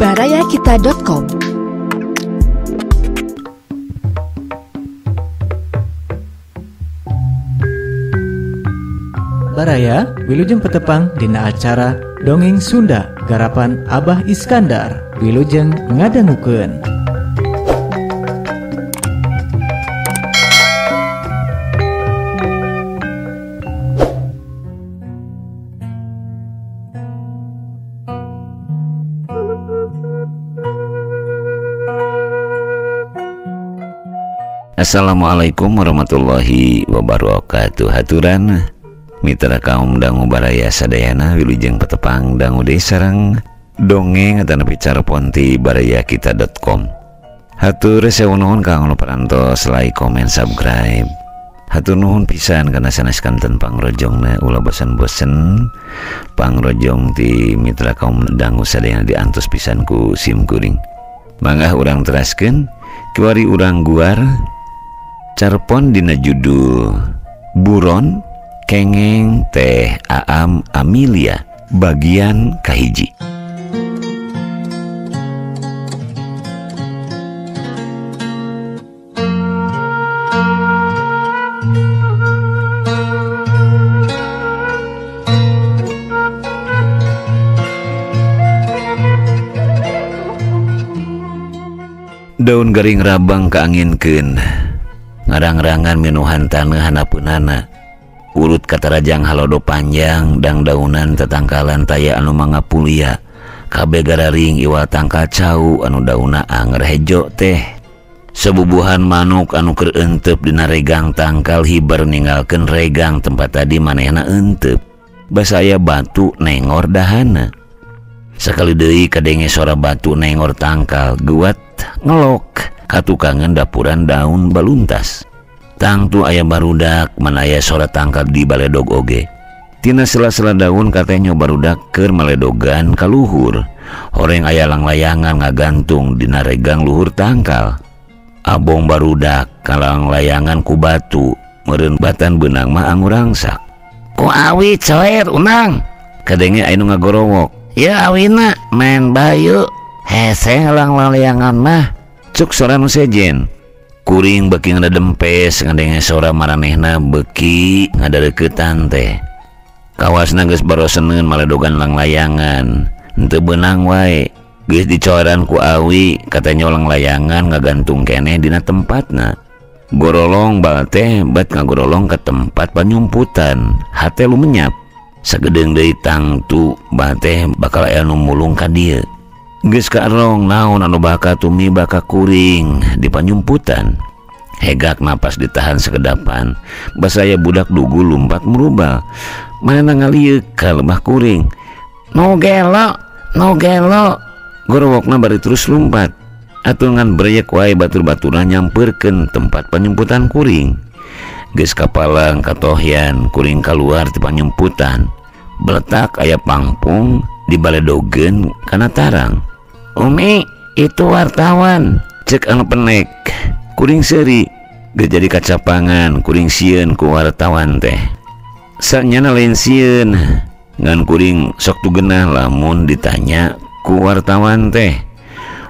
Barayakita.com. Baraya wilujeng petepang dina acara Dongeng Sunda garapan Abah Iskandar wilujeng ngadangukeun. Assalamualaikum warahmatullahi wabarakatuh. Haturan mitra kaum dangu baraya sadayana wilujeng petepang dangu deui sareng dongeng atanapi carpon ti barayakita.com. Hatur sewu nuhun kang nu parantos like, komen, subscribe. Hatur nuhun pisan kana sanes kanten pangrojongna ulah bosen-bosen pangrojong ti mitra kaum dangu sadayana diantos pisan ku sim kuring. Mangga urang teraskeun kiwari urang guar carpon dina judul Buron Kengeng Teh Aam Amelia bagian kahiji. Daun garing rabang kaanginkeun, ngarang-rangan minuhan taneuh hanapeunana. Urut katarajang halodo panjang dang daunan tetangkalan taya anu mangapulia. Kabeh gararing iwal tangkal cau anu dauna anger hejo teh. Sebubuhan manuk anu keur enteup dina regang tangkal hiber ninggalkeun regang tempat tadi manehna enteup. Basa aya batu nengor dahana. Sakali deui kadenge sora batu nengor tangkal guat ngelok katukangan dapuran daun baluntas. Tangtu aya barudak manaya sora tangkal di baledog oge. Tina sela-sela daun katenyo barudak keur maledogan ka luhur. Horeng aya langlayangan ngagantung dina regang luhur tangkal. Abong barudak kalang layangan ku batu meureun batan beunang mah angurangsak. Ku awi coer unang kadenge aya nu ngagorowok. Ya awina main bayu hese langlayangan mah cuk sora nu sejen. Kuring beki ngadempes ngadenge sora maranehna beki ngadareuketan teh. Kawasna geus baroseneun maledogan langlayangan henteu beunang wae. Geus dicoeran ku awi katanya langlayangan ngagantung keneh dina tempatna. Gorolong bal teh bat ngagorolong ka tempat panyumputan hate lumenyap. Sagedeung deui tangtu bal teh bakal aya nu mulung ka dieu. Geus kaerong naon anu bakal tumiba ka kuring di panyumputan. Hegak napas ditahan sekedapan, basaya budak dugu lumpat merubal. Manehna ngalieuk ka lebah kuring. Nu gelo, nu gelo. Gorowokna bari terus lumpat. Atuh ngan breyek wae batur-baturna nyampeurkeun tempat panyumputan kuring. Geus kapalang katohyan kuring kaluar ti panyumputan. Beletak aya pangpung dibaledogeun kana tarang. Umi, itu wartawan, cek anu penek. Kuring seuri, geus jadi kacapangan kuring sieun ku wartawan teh. Sanyana lain sieun, ngan kuring sok tugenah lamun ditanya ku wartawan teh.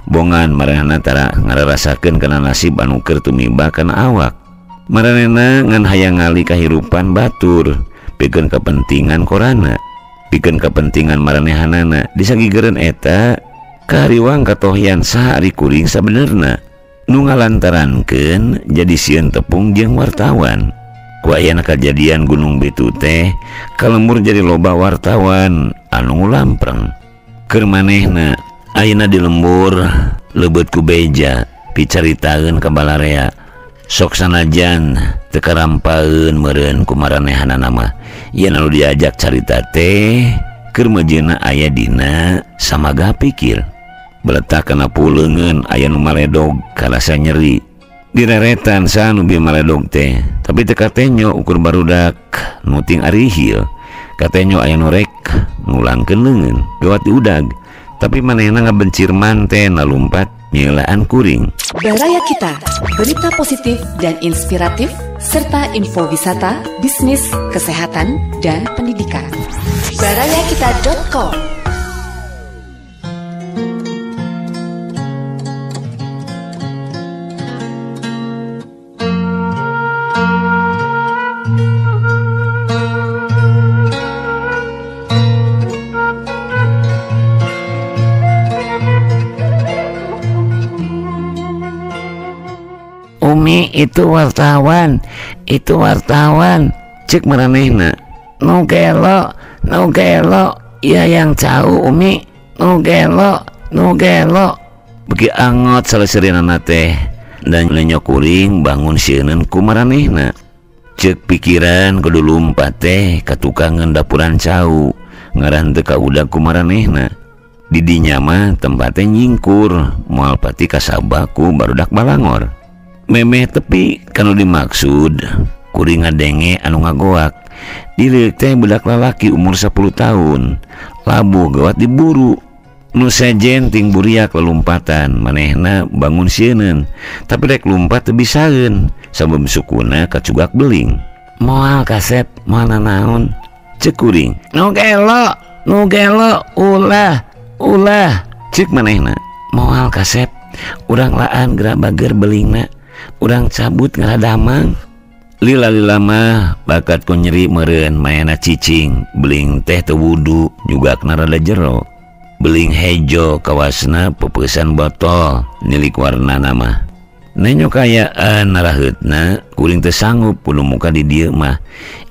Bongan maranehna tara ngararasakeun kana nasib anu keur tumiba kana awak. Maranehna ngan hayang ngali kahirupan batur, pikeun kepentingan korana, pikeun kepentingan maranehanana. Disagigereun eta kahariwang katohyan saha ari kuring sabenerna nu ngalantarankeun jadi sieun tepung jeung wartawan. Ku ayana kajadian Gunung Bitu teh kalembur jadi loba wartawan anu ngulampreng. Keur manehna ayeuna di lembur leubeut ku beja picaritaeun ka balarea. Sok sanajan teu karampaeun meureun ku maranehanana mah yen anu diajak carita teh keur mejeuna aya dina samaga pikir. Beletak kana puleungeun aya nu maledog karasa nyeri. Direretan saha nu bieu maledog teh, tapi teu katenyo ukur barudak nu ting arihil. Katenyo aya nu rek ngulangkeun leungeun gawat diudag, tapi manehna ngabencir manten lalumpat nyeulaan kuring. Baraya Kita, berita positif dan inspiratif serta info wisata, bisnis, kesehatan, dan pendidikan. Barayakita.com. Umi itu wartawan, itu wartawan. Cek maranehna. Nu gelo, nu gelo, iya yang jauh Umi. Nu gelo, nu gelo. Beki angot saleseureunana teh dan nenyo kuring bangun sieuneun ku maranehna. Cek pikiran kudu lumpat teh ka tukangan dapuran cau ngaran teu kaudag ku maranehna. Di dinya mah tempatnya nyingkur moal pati kasabah ku barudak balangor. Memeh tepi kanu dimaksud kuring ngadenge anu ngagoak. Dileuk teh budak lalaki umur 10 tahun labuh gawat diburu. Nu sejen ting buriak lelumpatan manehna bangun sieuneun tapi rek lumpat teu bisaeun sabab sukuna kacugak beling. Moal kasep moal nanaon cek kuring. Nu gelo, nu gelo, ulah ulah cek manehna. Moal kasep urang laan gerabager belingna urang cabut ngaradamang. Lila-lila mah bakat ku nyeri meureun mayana cicing beling teh teu wudu nyugakna rada jero. Beling hejo kawasna pepeusan botol nilik warnana mah. Nenyo kayaan naraheutna kuring teu sanggup kudu muka di dieu mah.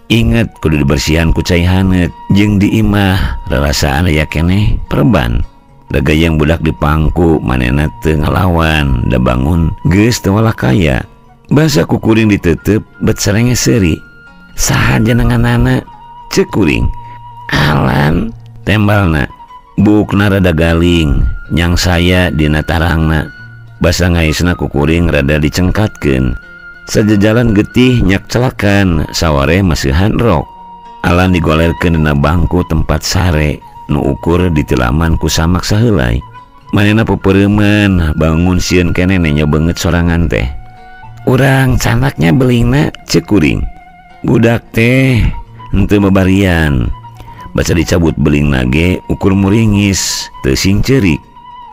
Inget kudu dibersihan ku cai haneut jeung di imah rarasaan aya keneh perban. Dagayang budak di pangku manehna teu ngalawan da bangun geus teu walah kaya. Basa ku kuring ditetep bet sarenge seuri. Saha jenenganana? Ceuk kuring. Alan tembalna. Bukna rada galing nyang saya dina tarangna. Basa ngaisna ku kuring rada dicengkatkeun. Sajajalan getih nyak celakan saware masihan rok. Alan digolerkeun dina bangku tempat sare nu ukur ditilaman ku samak saheulai. Manehna pepereuman bangun sieun keneh nenyo beungeut sorangan teh. Urang canaknya belingna ceuk kuring. Budak teh henteu babarian. Baca dicabut beling nage ukur muringis teu sing ceurik.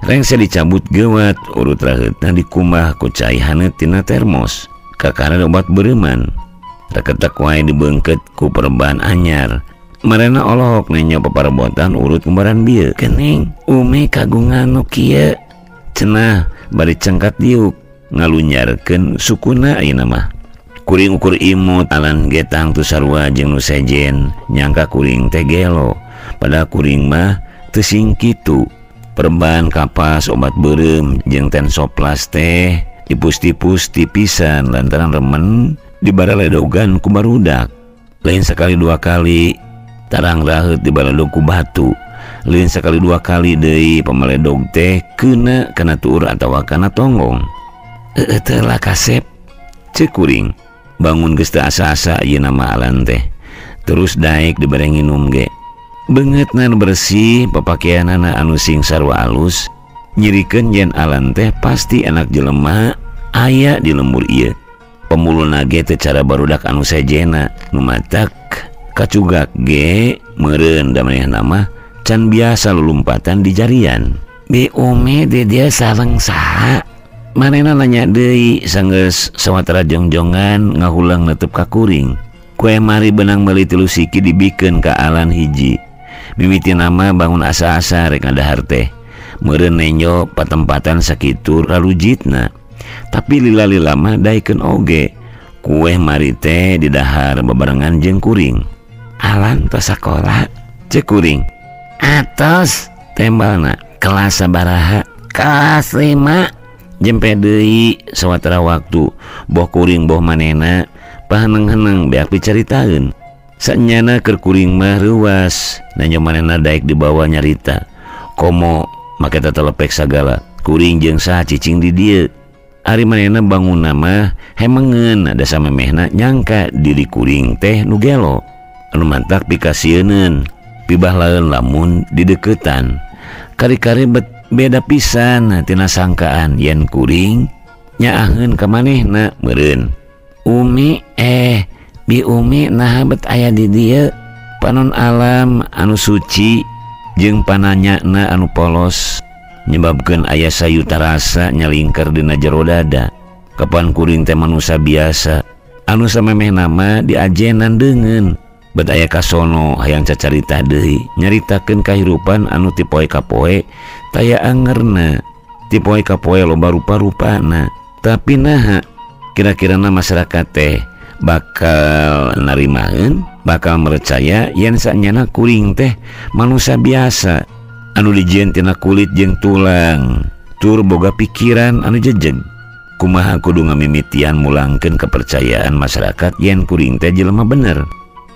Rengse dicabut gewat urut raheutna dikumbah ku cai haneut tina termos. Kakara obat bereuman. Reketek wae dibeungkeut ku perban anyar. Marena olohok nenyo paparebotan urut kumbaran bieu. Kening Umi kagungan nu kieu. Cenah bari cengkat diuk ngalunyarkeun sukuna ayeuna mah. Kuring ukur imut alan getang tu sarua jeung nu sejen nyangka kuring teh gelo padahal kuring mah teu sing kitu. Perban kapas obat beureum jeung tensoplas teh tipus-tipus tipisan lantaran remen dibaraledogan ku barudak. Lain sekali dua kali tarang raheut dibaledog ku batu. Lain sekali dua kali deui pamaledog teh keuna kana tuur atawa kana tonggong. Heueuh teh lah kasep ceuk kuring. Bangun geus teu asa-asa ieu nama alan teh. Terus daek dibere nginum ge. Beungeutna nu bersih, papakeanana anu sing sarua alus, nyirikeun yen alan teh pasti anak jelema aya di lembur ieu. Pemuluna ge teu cara barudak anu sejena, nu matak kacugak ge meureun da manehna mah can biasa lulumpatan di jarian. Bi Umi di dieu sareng saha? Manehna nanya deui sanggeus sawatara jongjongan ngahulang netep ka kuring. Kue mari benang meuli 3 siki dibikeun ka alan hiji. Mimiti nama bangun asa-asa rek ngadahar teh. Meureun nenjo patempatan sakitu ralujitna. Tapi lila-lila mah daekeun oge. Kue mari teh didahar babarengan jeung kuring. Alan tos sakola? Ceuk kuring. Atos tembalna. Kelas sabaraha? Kelas 5. Jempe deui sawatara waktu boh kuring boh manehna paheneng-heneng beak dicaritaeun. Sanyana keur kuring mah reuwas nanyo manehna daek dibawa nyarita. Komo make tetelepek sagala kuring jeung saha cicing di dieu. Ari manehna bangunna mah hemengeun da samemehna nyangka diri kuring teh nu gelo. Anu mantak pikasieuneun pibahlaeun lamun dideukeutan. Kari-kari bet beda pisan tina sangkaan yen kuring nyaaheun ka manehna meureun. Umi bi Umi naha bet aya di dieu. Panon alam anu suci jeung pananyana anu polos nyebabkeun aya sayuta rasa nyalingker dina jero dada. Kapan kuring teh manusa biasa anu samemehna mah diajenan deungeun. Bet aya kasono hayang cacarita deui nyaritakeun kahirupan anu ti poe ka poe taya angerna, ti poe ka poe loba rupa-rupana. Tapi naha Kira-kirana masyarakat teh bakal narimaeun, bakal mercaya yen sanyana kuring teh manusia biasa anu dijieun tina kulit jeung tulang, tur boga pikiran anu jejeg. Kumaha kudu ngamimitian mulangkeun kepercayaan masyarakat yen kuring teh jelema bener.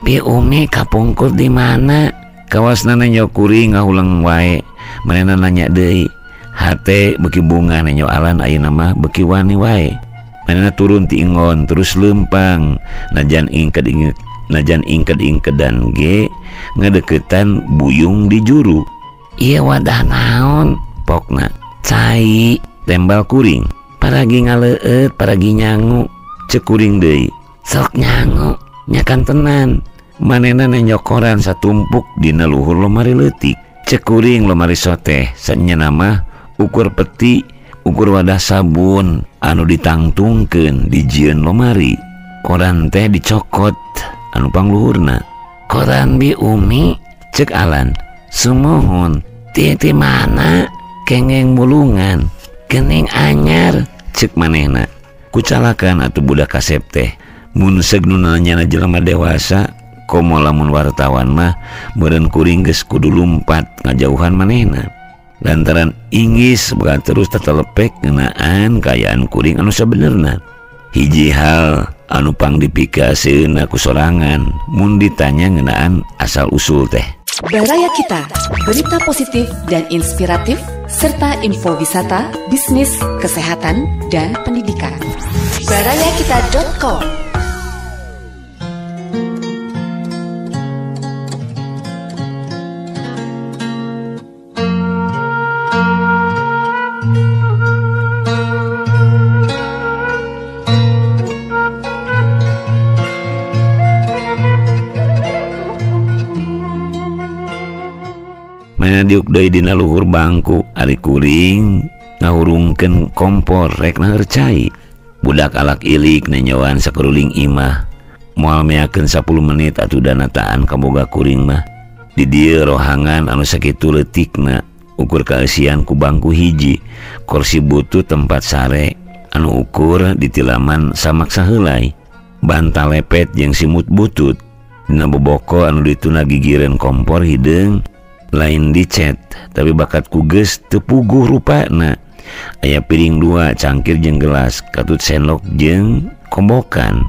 Bi Umi kapungkur di mana? Kawasna nenjo kuring ngahulang wae, manehna nanya deui. Hate beuki bunga nenjo Alan ayeuna mah beuki wani wae. Manehna turun ti ingon terus leumpang, najan ingked-ingkedan ge ngadeukeutan buyung di juru. Ieu wadah naon? Pokna cai tembal kuring. Paragi ngaleueut, paragi nyangu, cek kuring deui. Sok nyangu, nyakan tenan. Manehna nenjo koran satumpuk dina luhur lomari leutik. Cek kuring lomari soteh, sanyana mah ukur peti, ukur wadah sabun anu ditangtungkeun dijieun lomari. Koran teh dicokot anu pangluhurna. Koran bi Umi, cek Alan. Sumuhun, ti mana? Kengeng mulungan, gening anyar, cek manehna. Kucalakan atuh budak kasep teh. Mun seug nu nanyana jelema dewasa, komo lamun wartawan mah meureun kuring geus kudu lumpat ngajauhan manehna. Lantaran inggis bakal terus tetelepek ngeunaan kaayaan kuring anu sabenerna. Hiji hal anu pangdipikaseun ku sorangan mun ditanya ngeunaan asal usul teh. Baraya Kita, berita positif dan inspiratif serta info wisata, bisnis, kesehatan, dan pendidikan. Barayakita.com. Mana diuk deui dina luhur bangku, ari kuring ngahurungkeun kompor rek naheur cai. Budak alak ilik nenyoan sakuruling imah. Moal meakeun 10 menit atuh danataan kaboga kuring mah. Di dieu rohangan anu sakitu leutikna, ukur kaeusian ku bangku hiji, kursi butuh tempat sare anu ukur ditilaman samak saheulai, bantal lepet jeung simut butut. Dina boboko anu dituna gigireun kompor hideung lain dicet tapi bakat ku geus teu puguh rupana. Aya piring dua, cangkir jeung gelas, katut sendok jeung kombokan.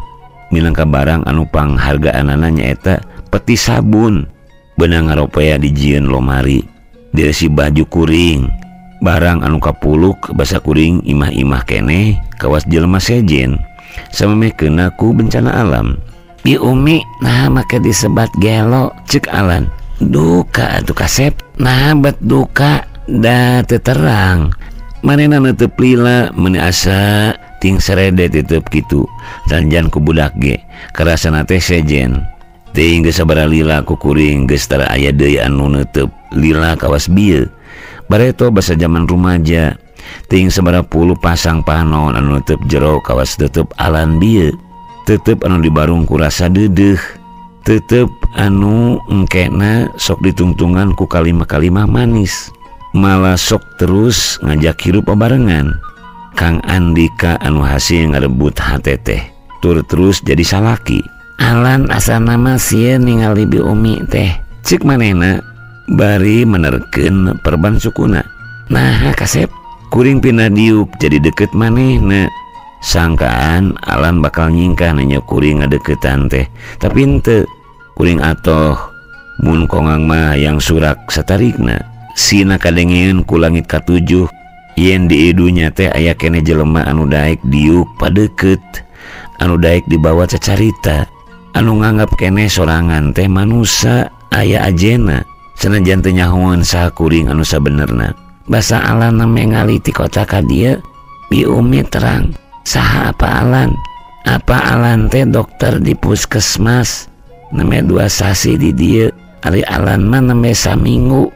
Minangka barang anu panghargaanana nyaeta peti sabun. Beunang ngaropea dijieun lomari, diresi baju kuring. Barang anu kapuluk basa kuring imah-imah keneh kawas jelema sejen. Samemeh keuna ku bencana alam. Bi Umi nah make disebat gelo, cek Alan. Duka atuh kasep, nah bet duka da teu terang. Manehna neuteub lila meuni asa ting serede tetep kitu. Janjan ku budak ge karasana teh sejen. Teuing geus sabaraha lila ku kuring geus tara aya deui anu neuteub lila kawas bieu. Bareto basa jaman rumaja. Teuing sabaraha puluh pasang panon anu neuteub jero kawas tetep Alan bieu. Tetep anu dibarung ku rasa deudeuh. Tetep anu engkena sok ditungtungan ku kalimah-kalimah manis. Malah sok terus ngajak hirup barengan. Kang Andika anu hasil ngarebut hate teh tur terus jadi salaki. Alan asana mah sieun ningali Bi Umi teh, cek manehna bari menerkeun perban sukuna. Nah kasep, kuring pindah diuk jadi deket manehna. Sangkaan Alan bakal nyingkah nanya kuring ngadeukeutan teh, tapi henteu. Kuring atoh mun kongang mah yang surak satarikna. Sina kadengeun ku langit katujuh yen di idunya teh aya keneh jelema anu daek diuk padeukeut, anu daek dibawa cacarita, anu nganggap keneh sorangan teh manusa aya ajena. Sanajan teu nyahoeun saha kuring anu sabenerna. Basa Alan name ngali ti kota ka dieu, Bi Umi terang. Saha apa Alan? Apa Alan teh dokter di puskesmas. Name 2 sasi di dieu. Ari Alan mah name saminggu.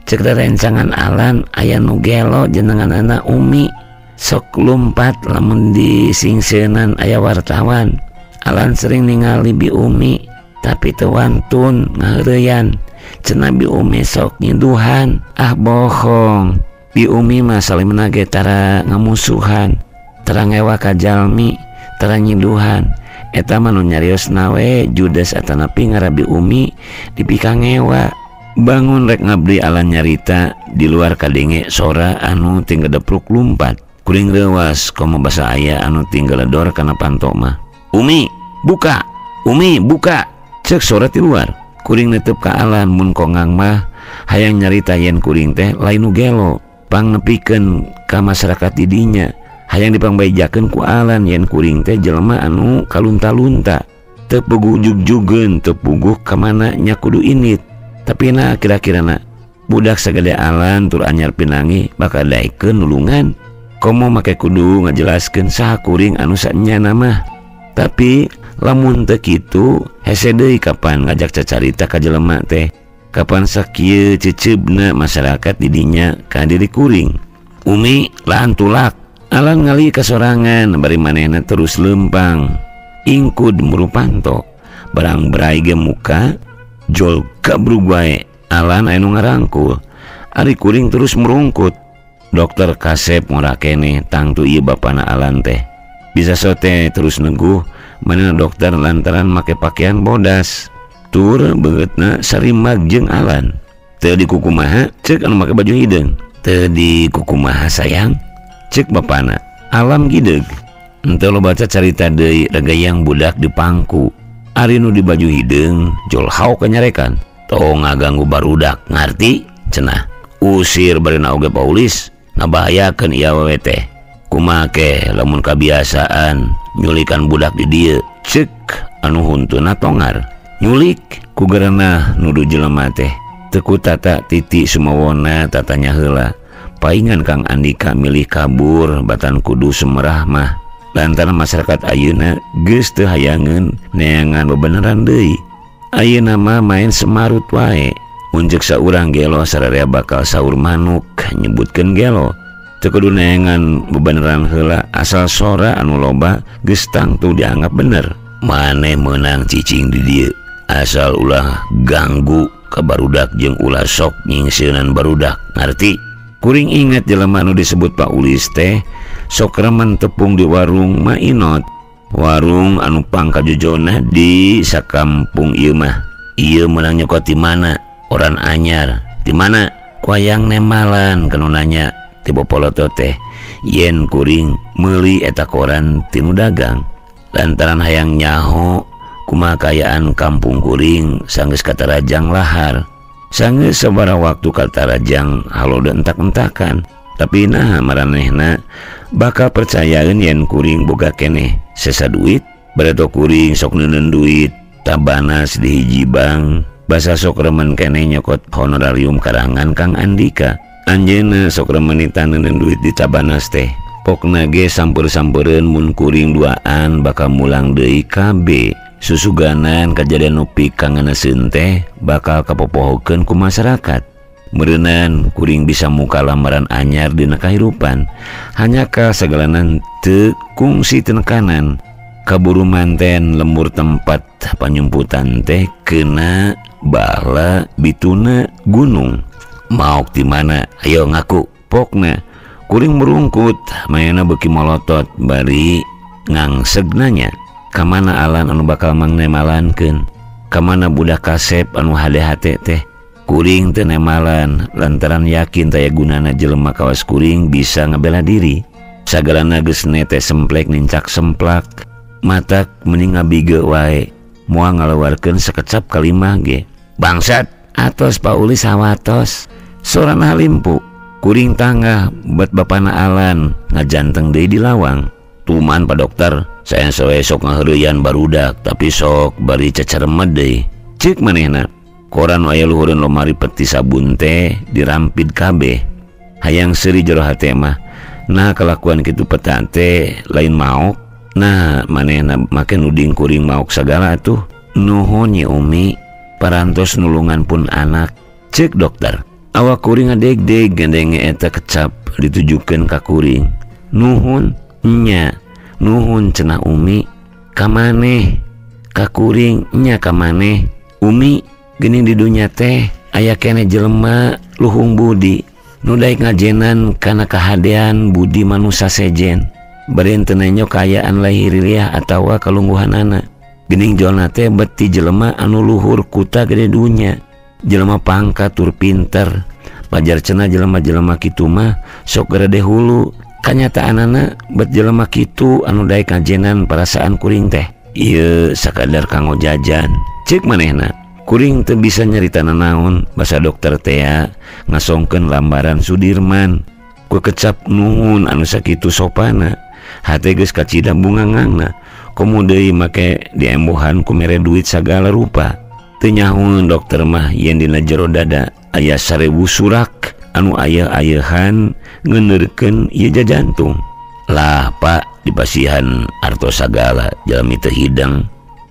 Cek rencangan Alan aya nu gelo jenenganana Umi. Sok lumpat lamun disingseunaan aya wartawan. Alan sering ningali Bi Umi tapi teu wantun ngaheureuyan. Cenah Bi Umi sok nyiduhan. Ah bohong. Bi Umi mah salimna ge tara ngamusuhan. Tara ngewa ka jalmi, Tara nyiduhan eta mah nu nyariosna we judes atanapi ngarabi Umi dipikangewa. Bangun rek ngabdi Alan nyarita di luar kadenge sora anu tinggal depruk lumpat. Kuring reuwas komo basa aya anu tinggal ledor kana panto mah. Umi buka, Umi buka, cek sora ti luar. Kuring netep ka Alan mun kongang mah hayang nyarita yen kuring teh lain nu gelo, pangnepikeun ka masyarakat di dinya. Hayang dipangbaejakeun ku Alan yen kuring teh jelema anu kalunta-lunta, teu puguh jugjugeun, teu puguh ka mana nya kudu init. Tapi na kira-kira na budak sagede Alan tur anyar pinangi bakal daekeun nulungan. Komo make kudu ngajelaskeun saha kuring anu saenyana mah. Tapi lamun teu kitu hese deui kapan ngajak cacarita ka jelema teh. Kapan sakieu ceceubna masyarakat di dinya ka diri kuring. Umi lahan tulak. Alan ngali kasorangan bari manehna terus lempang. Ingkud murupanto. Barang berai ge muka jol gabrug wae. Alan aya nu ngarangkul. Ari kuring terus merungkut. Dokter kasep ngora keneh tangtu ieu bapana Alan teh. Bisa sote terus neguh manehna dokter lantaran make pakaian bodas. Tur beungeutna sarimag jeung Alan. Teu dikukumaha ceuk anu make baju hideung. Teu dikukumaha sayang ceuk bapana. Alam gideg. Henteu loba carita deui regayang budak di pangku. Ari nu di baju hideung jol hau kanyarekan. Tong ngaganggu barudak ngarti cenah. Usir barina oge Paulis ngabahayakeun ieu awewe teh. Kumaha ke lamun kabiasaan nyulikan budak di dieu ceuk anu huntuna tongar. Nyulik ku gerenah nuduh jelema teh. Teu ku tata titi sumawona tatanya heula. Paingan Kang Andika milih kabur batan kudu semerah mah. Lantaran masyarakat ayeuna geus teu hayangeun neangan bebeneran deui. Ayeuna mah main semarut wae. Mun ceuk saurang gelo sararea bakal saur manuk nyebutkeun gelo. Teu kudu neangan bebeneran heula asal sora anu loba geus tangtu dianggap bener. Maneh meunang cicing di dieu asal ulah ganggu ka barudak jeung ulah sok nyingsieunan barudak ngarti. Kuring ingat jelema anu disebut Pak Ulis teh sok remen tepung di warung Mainot. Warung anu pangkajojona di sakampung ieu mah. Ieu meunang nyokot di mana? Oran anyar. Di mana? Ku hayang nemalan kanu nanya ti bopoloto teh yen kuring meuli eta koran tinu dagang. Lantaran hayang nyaho kumaha kaayaan kampung kuring sanggeus katarajang lahar. Sanggeus sabaraha waktu katarajang halodo entak-entakan. Tapi nah maranehna bakal percayaeun yen kuring boga keneh sesa duit. Bareto kuring sok neuneun duit tabanas di hiji bank. Basa sok remen keneh nyokot honorarium karangan Kang Andika. Anjeunna sok remen neuneun duit di tabanas teh. Pokna ge sampeur-sampeureun mun kuring duaan bakal mulang deui KB. Susuganan kajadian nu pikangeneseun teh bakal kapopohokeun ku masyarakat. Meureunan kuring bisa muka lamaran anyar dina kahirupan. Hanya ka sagalanan teu kungsi tenekanan. Kaburu manten lembur tempat panyumputan teh kena bala bituna gunung. Maok di mana? Ayo ngaku. Pokna kuring merungkut mayana beuki molotot bari ngangseg nanya. Kamana Alan anu bakal mangnemalankeun? Kamana budak kasep anu hade-hate teh? Kuring teu nemalan lantaran yakin taya gunana jelema kawas kuring bisa ngabela diri. Sagalana geus nete semplek nincak semplak. Matak mending ngabige wae moal ngalawarkeun sakecap kalimah ge. Bangsat atos Pak Ulis hawatos. Sorana halimpu. Kuring tangah buat bapana Alan ngajanteng deui di lawang. Tuman Pak Dokter, saya soe sok ngaheureuyan barudak tapi sok bari cacaremed deui. Ceuk manehna. Koran nu aya luhureun lomari peti sabun teh dirampid kabeh. Hayang seuri jero hate mah. Nah kalakuan kitu peta teh lain maok. Nah manehna make nuding kuring maok sagala atuh. Nuhun nyi Umi, parantos nulungan pun anak. Ceuk dokter. Awak kuring ngadegdeg gandenge eta kecap ditujukeun ka kuring. Nuhun nya, nuhun cenah Umi. Ka maneh? Ka kuring nya ka maneh. Umi geuning di dunya teh aya keneh jelema luhung budi nu daek ngajenan kana kahadean budi manusa sejen. Bari henteu nenyo kaayaan lahiriah atawa kalungguhanana. Geuning jolna teh beti jelema anu luhur kuta gede dunya. Jelema pangkat tur pinter. Pajar cenah jelema-jelema kitu mah sok gerede hulu. Kanyataanana bet jelema kitu anu daek ngajenan perasaan kuring teh. Ieu sakadar kanggo jajan. Ceuk manehna. Kuring teu bisa nyarita nanaon basa dokter tea ngasongkeun lambaran Sudirman. Ku kecap nuhun anu sakitu sopana. Hate geus kacida bungangangna. Komo deui make diembohan ku mere duit sagala rupa. Teu nyahoeun dokter mah yen dina jero dada aya 1000 surak anu aya-ayahan ngeundeurkeun ieu jajantung. Lah Pak, dipasihan artos sagala jalmi teu hidang.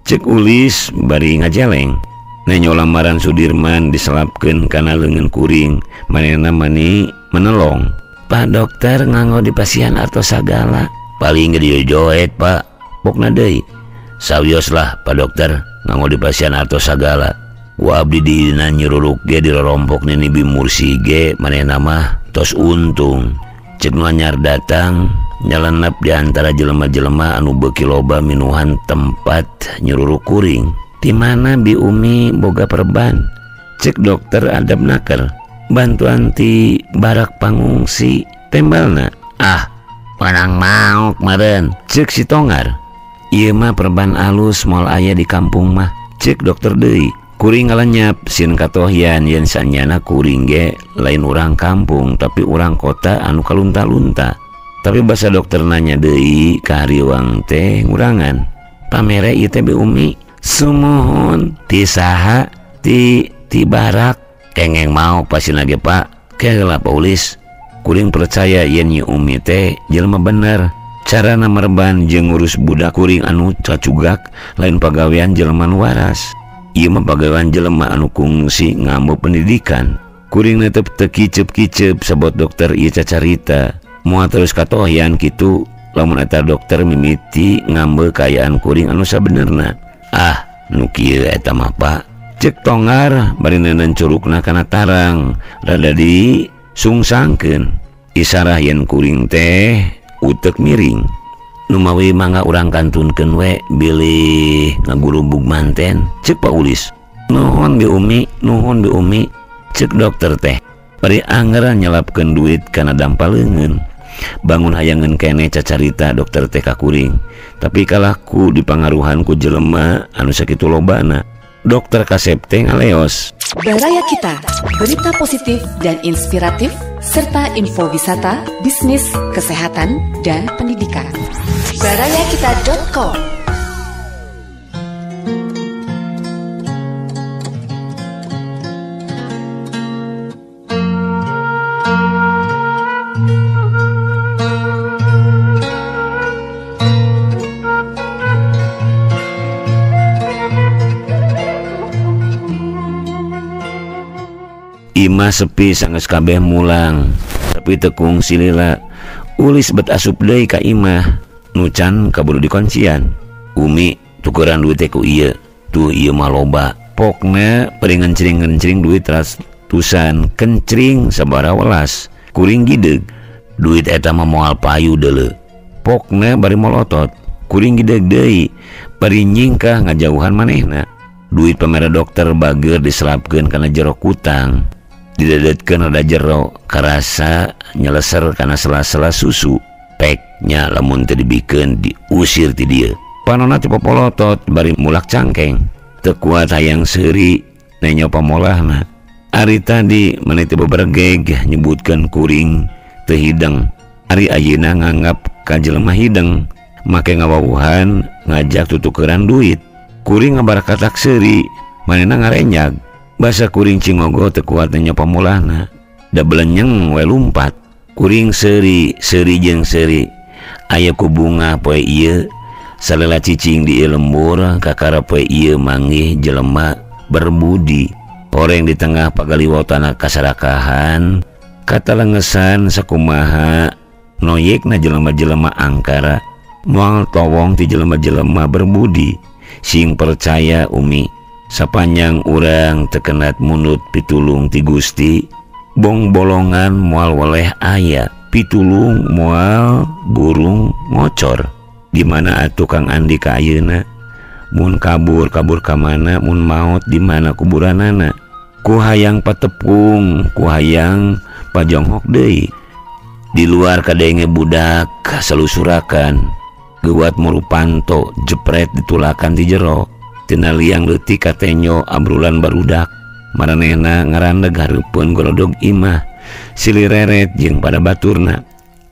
Cek Ulis bari ngajeleng. Nenyo lamaran Sudirman diselapkeun kana leungeun kuring, manehna mani menelong. Pak dokter nganggo dipasihan artos sagala. Paling ge dijoet Pak. Pokna deui. Sawios lah Pak dokter nganggo dipasihan artos sagala. Ku abdi dina nyururuk ge dirorompok nini Bi Mursi ge manehna mah tos untung. Cek nu anyar datang nyalenep di antara jelema-jelema anu beuki loba minuhan tempat nyururuk kuring. Di mana Bi Umi boga perban? Cek dokter adab naker. Bantuan ti barak pangungsi tembalna. Ah, panang maok meren. Cek si Tongar. Ieu mah perban alus moal aya di kampung mah. Cek dokter deui. Kuring ngalenyap sieun katohyan yen sanyana kuring ge lain urang kampung tapi urang kota anu kalunta-lunta. Tapi basa dokter nanya deui ka hariwang teh ngurangan. Pamere ieu teh Bi Umi. Sumuhun ti saha ti ti barak. Kengeng mau pasina ge Pak. Keula Pak Ulis. Kuring percaya yen Nyi Umi teh jelema bener. Carana merban jeung ngurus budak kuring anu cacugak lain pagawean jelema nu waras. Ieu mah pagawean jelema anu kungsi ngambo pendidikan. Kuring netep teu kicep-kicep sabot dokter ieu cacarita. Moal terus katohyan kitu lamun eta dokter mimiti ngambe kaayaan kuring anu sabenerna. Ah, nu kieu eta mah Pak. Cek Tongar bari neundeun curugna kana tarang rada di sungsangkeun. Isarah yen kuring teh utek miring. Numawi mangga urang kantunkeun we bilih ngagurubug manten. Cek Pak Ulis. Nuhun Bi Umi, nuhun Bi Umi. Cek dokter teh. Bari anggeran nyelapkeun duit kana dampa leungeun. Bangun hayangeun keneh cacarita dokter teh ka kuring. Tapi kalahku dipangaruhan ku jelema anu sakitu lobana. Dokter kasep teh ngaleos. Baraya Kita, berita positif dan inspiratif serta info wisata, bisnis, kesehatan, dan pendidikan. Barayakita.com. Imah sepi sanggeus kabeh mulang, tapi teu kungsi lila. Ulis bet asup deui ka imah, nu can kaburu dikoncian. Umi tukeran duit teh ku ieu, tuh ieu mah loba. Pokna bari ngencring-ngencring duit ratusan, kencring sabaraha welas. Kuring gideg, duit eta mah moal payu deuleu. Pokna bari molotot, kuring gideg deui, bari nyingkah ngajauhan manehna. Duit pamere dokter bager diselapkeun kana jero kutang. Didedetkeun rada jero karasa nyeleser kana sela-sela susu. Peknya lamun teu dibikeun diusir ti dieu. Panona teh popolotot bari mulak cangkeng. Teu kuat hayang seuri nenyo pamolahna. Ari tadi maneh teh bebergeg nyebutkeun kuring teu hideng. Ari ayeuna nganggap ka jelema hideng make ngawawuhan ngajak tutukeran duit. Kuring ngabarakatak seuri manehna ngarenyag. Basa kuring cingogo teu kuat nya pamulahna. Da belenyeng we lumpat. Kuring seuri, seuri jeung seuri. Aya ku bunga poe ieu salela cicing di ieu lembur kakara poe ieu manggih jelema berbudi. Horeng di tengah pagaliwotana kasarakahan katalengesan sakumaha noyekna jelema-jelema angkara moal towong ti jelema-jelema berbudi. Sing percaya Umi, sapanjang urang tekenat munut pitulung ti Gusti, bong bolongan moal weleh aya. Pitulung moal burung ngocor. Di mana atuh Kang Andika ayeuna? Mun kabur kabur ka mana, mun maot di mana kuburanana? Ku hayang patepung, ku hayang pajonghok deui. Di luar kadenge budak salusurakan, geuwat murupanto jepret ditulakan di jero. Tina liang leutik katenyo abrulan barudak. Maranehna ngarandeg hareupeun golodog imah. Silireret jeung pada baturna.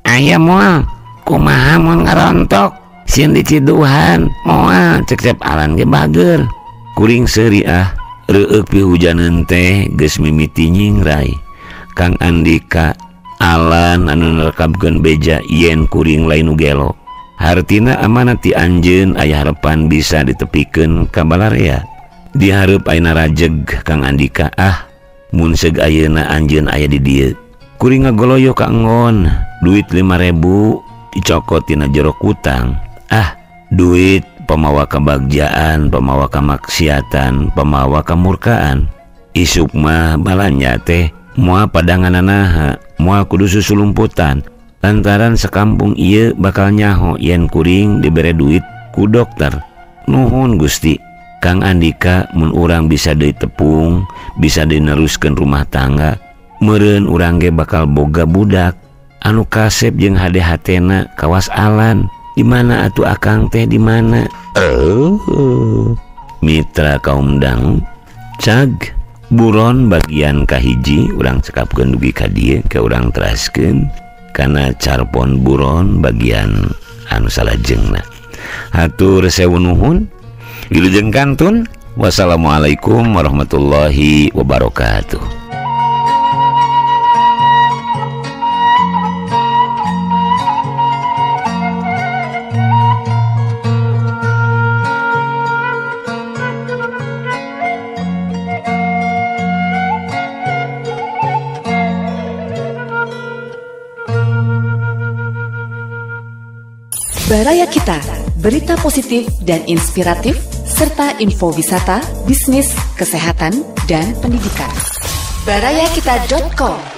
Aya moal, kumaha mun ngarontok? Sieun diciduhan, moal cek-cek alan ge bager. Kuring seuri ah, reueuk pihujaneun teh geus mimiti nyingrai. Kang Andika alan anu nerekabkeun beja yen kuring lain nu gelo. Hartina amanat ti anjeun aya harepan bisa ditepikeun ka balarea. Dihareup ayeuna rajeg Kang Andika ah, mun seug ayeuna anjeun aya di dieu. Kuring ngagoloyo ka enggon, duit 5.000 dicokot tina jero kutang. Ah, duit pamawa kabagjaan, pamawa kamaksiatan, pamawa kamurkaan. Isuk mah balanja teh moal padangananaha, moal kudu susulumputan. Lantaran sekampung ieu bakal nyaho yen kuring dibere duit ku dokter. Nuhun Gusti, Kang Andika mun urang bisa deui tepung, bisa deui neruskeun rumah tangga, meureun urang ge bakal boga budak anu kasep jeung hade hatena kawas alan. Di mana atuh akang teh di mana? Mitra kaum dang cag buron bagian kahiji urang cekapkeun dugi ka dieu ke urang teraskeun kana carpon buron bagian anu salajengna. Hatur sewu nuhun, wilujeng kantun. Wassalamualaikum warahmatullahi wabarakatuh. Baraya Kita, berita positif dan inspiratif, serta info wisata, bisnis, kesehatan, dan pendidikan. Barayakita.com.